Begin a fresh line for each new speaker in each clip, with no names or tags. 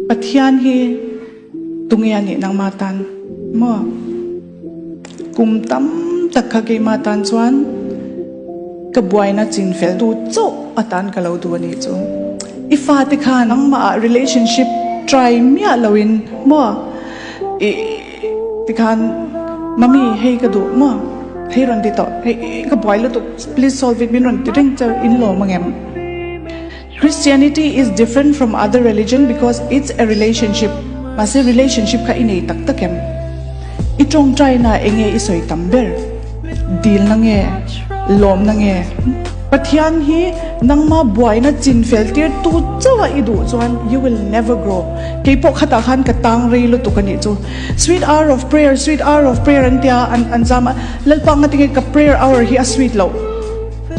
Pathian hi tunge a nih nangma tan maw? Kum tam tak kha keima tan chuan ka buaina chin fel tu chauh atan ka lo duh a nih chu. I fate kha nangmah ah relationship try miah loin maw i tikhan mummy hei ka duh maw hei rawn ti tawh hei ka buai lutuk please solve it min rawn ti reng che in lawm angem? Christianity is different from other religion because it's a relationship mahse relationship kha i nei tak tak em? I tawngtaina enge i sawi tam ber? Dilna nge? Lawmna nge? Pathian hi nangma buaina chin fel tir tu chauh a i duh chuan you will never grow. Keipawh khatah khan ka tang rei lutuk a nih chu. Sweet hour of prayer, sweet hour of prayer an tia an zam a, Lalpa ngatinge ka prayer hour hi a sweet loh?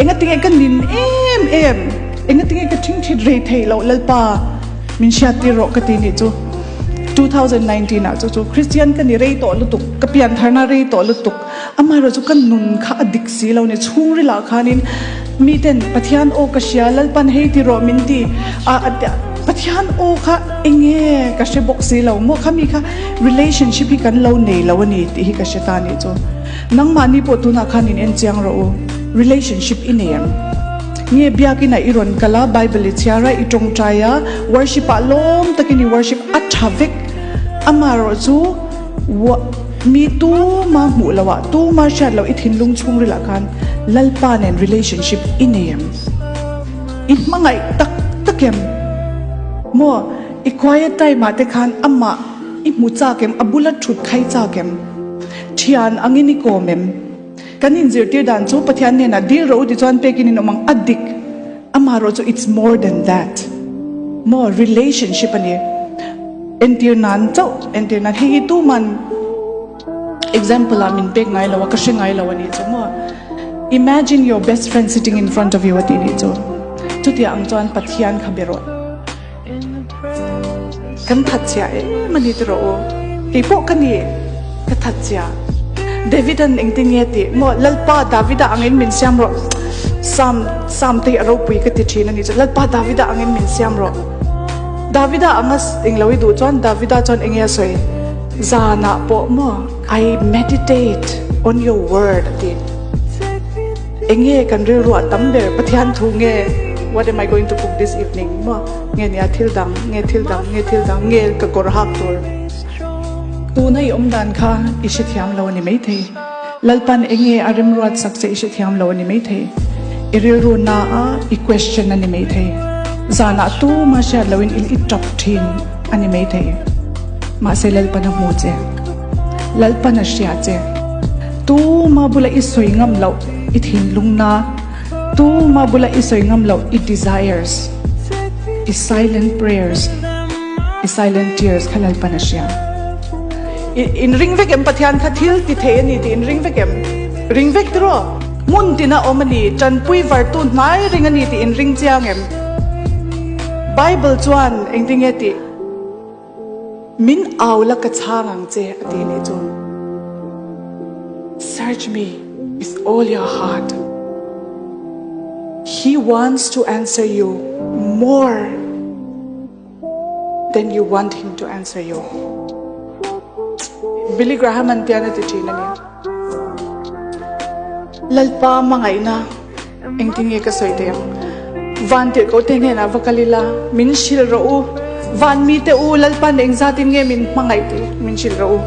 Engatinge ka nin em em, engatinge ka ṭhingṭhit rei theih loh Lalpa min hriattir rawh ka ti nih chu. 2019 ah chu chu Christian ka ni rei tawh lutuk, ka piantharna rei tawh lutuk, amaherawh chu ka nun kha a dik si lo ni, chhungril ah khanin miten Pathian aw ka hria Lalpan hei ti rawh min ti a Pathian aw kha enge ka hre bawk si lo maw khami kha relationship hi kan lo nei lo a ni tih hi ka hre ta nih chu. Nangmahni pawh tunah khan in en chiang rawh u. Relationship i nei em? Nge biakinah i rawn kal a, Bible i chhiar a, i tawngtai a, worship ah lawm takin i worship a tha vek. Amaherawh chu mi tuma hmuh loh ah, tuma hriat loh i thinlung chhungril ah khan Lalpa nen relationship i nei em? I hmangaih tak tak em? Maw i quiet time ah te khan amah i hmu chak em? A bula thut khai chak em? Thian angin i kawm em? Kan inzirtir dan chu Pathian hnenah dil rawh u ti chuan pekin in awm ang a dik. Amaherawh chu it's more than that. Maw relationship a ni. Entir nan chauh entir nan hei hi tuman example ah min pek ngai lo a ka hre ngai lo a nih chu maw. Imagine your best friend sitting in front of you a tih nih chu. Chutiang ang chuan Pathian kha be rawh. Kan that chia em a ni ti rawh u. Kei pawh ka ni, ka that chia. David-a'n engtin nge tih maw Lalpa Davida angin min siam rawh. Psalm Psalm te hi a ropui ka ti thin a ni chu. Lalpa Davida angin min siam rawh. Davida anga englo i duh chuan Davida chuan enge a sawi? Zanah pawh maw I meditate on your word a ti. Enge kan rilru a tam ber Pathian thu nge what am I going to cook this evening maw nge nia thil dang nge thil dang nge thil dang nge ka kawr hak tur tuna i awm dan kha i hrethiam lo a ni maithei Lalpan enge a remruat sak che i hrethiam lo a ni maithei i rilru na a i question a ni maithei zanah tuma hriat loin i tap thin a ni maithei mahse Lalpan a hmu che. Lalpan a hria che. Tuma bula i sawi ngam loh i thinlungna, tuma bula i sawi ngam loh i desires, i silent prayers, i silent tears kha Lalpan a hria. I in ring vek em Pathian kha thil ti thei a ni tih in ring vek em? Ring vek tiraw? Hmun tina awm a ni, tanpui vartu hnai ring a ni tih in ring chiang em? Bible chuan engtinge tih? Min au la ka chhang ang che a ti nih chu. Search me with all your heart. He wants to answer you more than you want him to answer you. Billy Graham an tian a ti thin a ni. Lalpa hmangaihna Engtin nge ka sawi thei ang? Van tirhkoh te hnenah va kal ila, min hrilh rawh u. Van mite u, Lalpan engzatin nge min hmangaih tih min hrilh rawh u.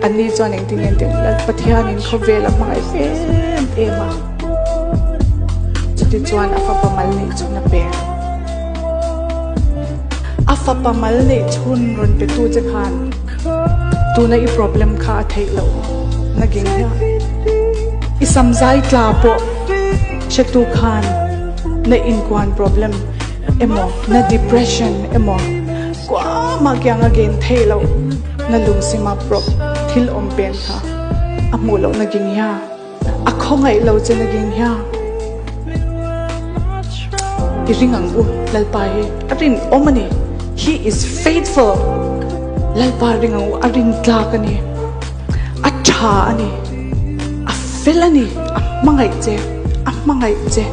Anni chuan engtin nge an tih? Lal Pathianin khawvel a hmangaih em em a, chutichuan a fapa mal neih chhun a pe. A fapa mal neih chhun rawn petu che khan tuna i problem kha a theih loh na ging hian i samzai tla pawh hretu khan na inkuan problem emaw na depression emaw kuamah kiang a gen theih loh na lungsima prop thil awm pen kha a hmuh loh na ging hian. A khawngaih lo che nagin hian i ring ang u Lalpa hi a rin awm a ni He is faithful Lalpa ring ang u a rin tlak a ni a tha a ni a fel a ni a hmangaih che a hmangaih che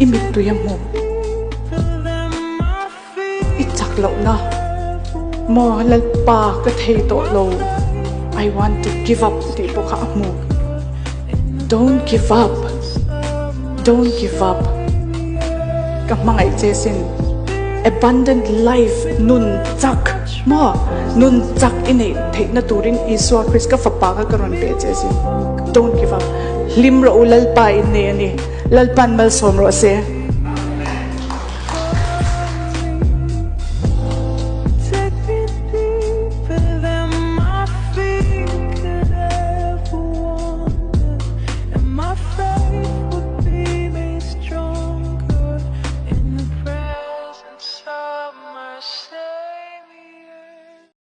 i mittui a hmu. lohna maw Lalpa ka thei tawh lo I want to give up tih pawh kha a hmu. Don't give up, don't give up ka hmangaih che sin abundant life nun chak maw nun chak i neih theihna turin Isua Krist ka fapa kha ka rawn pe che sin don't give up hlim rawh u Lalpa in nei a ni Lalpan malsawm rawh se.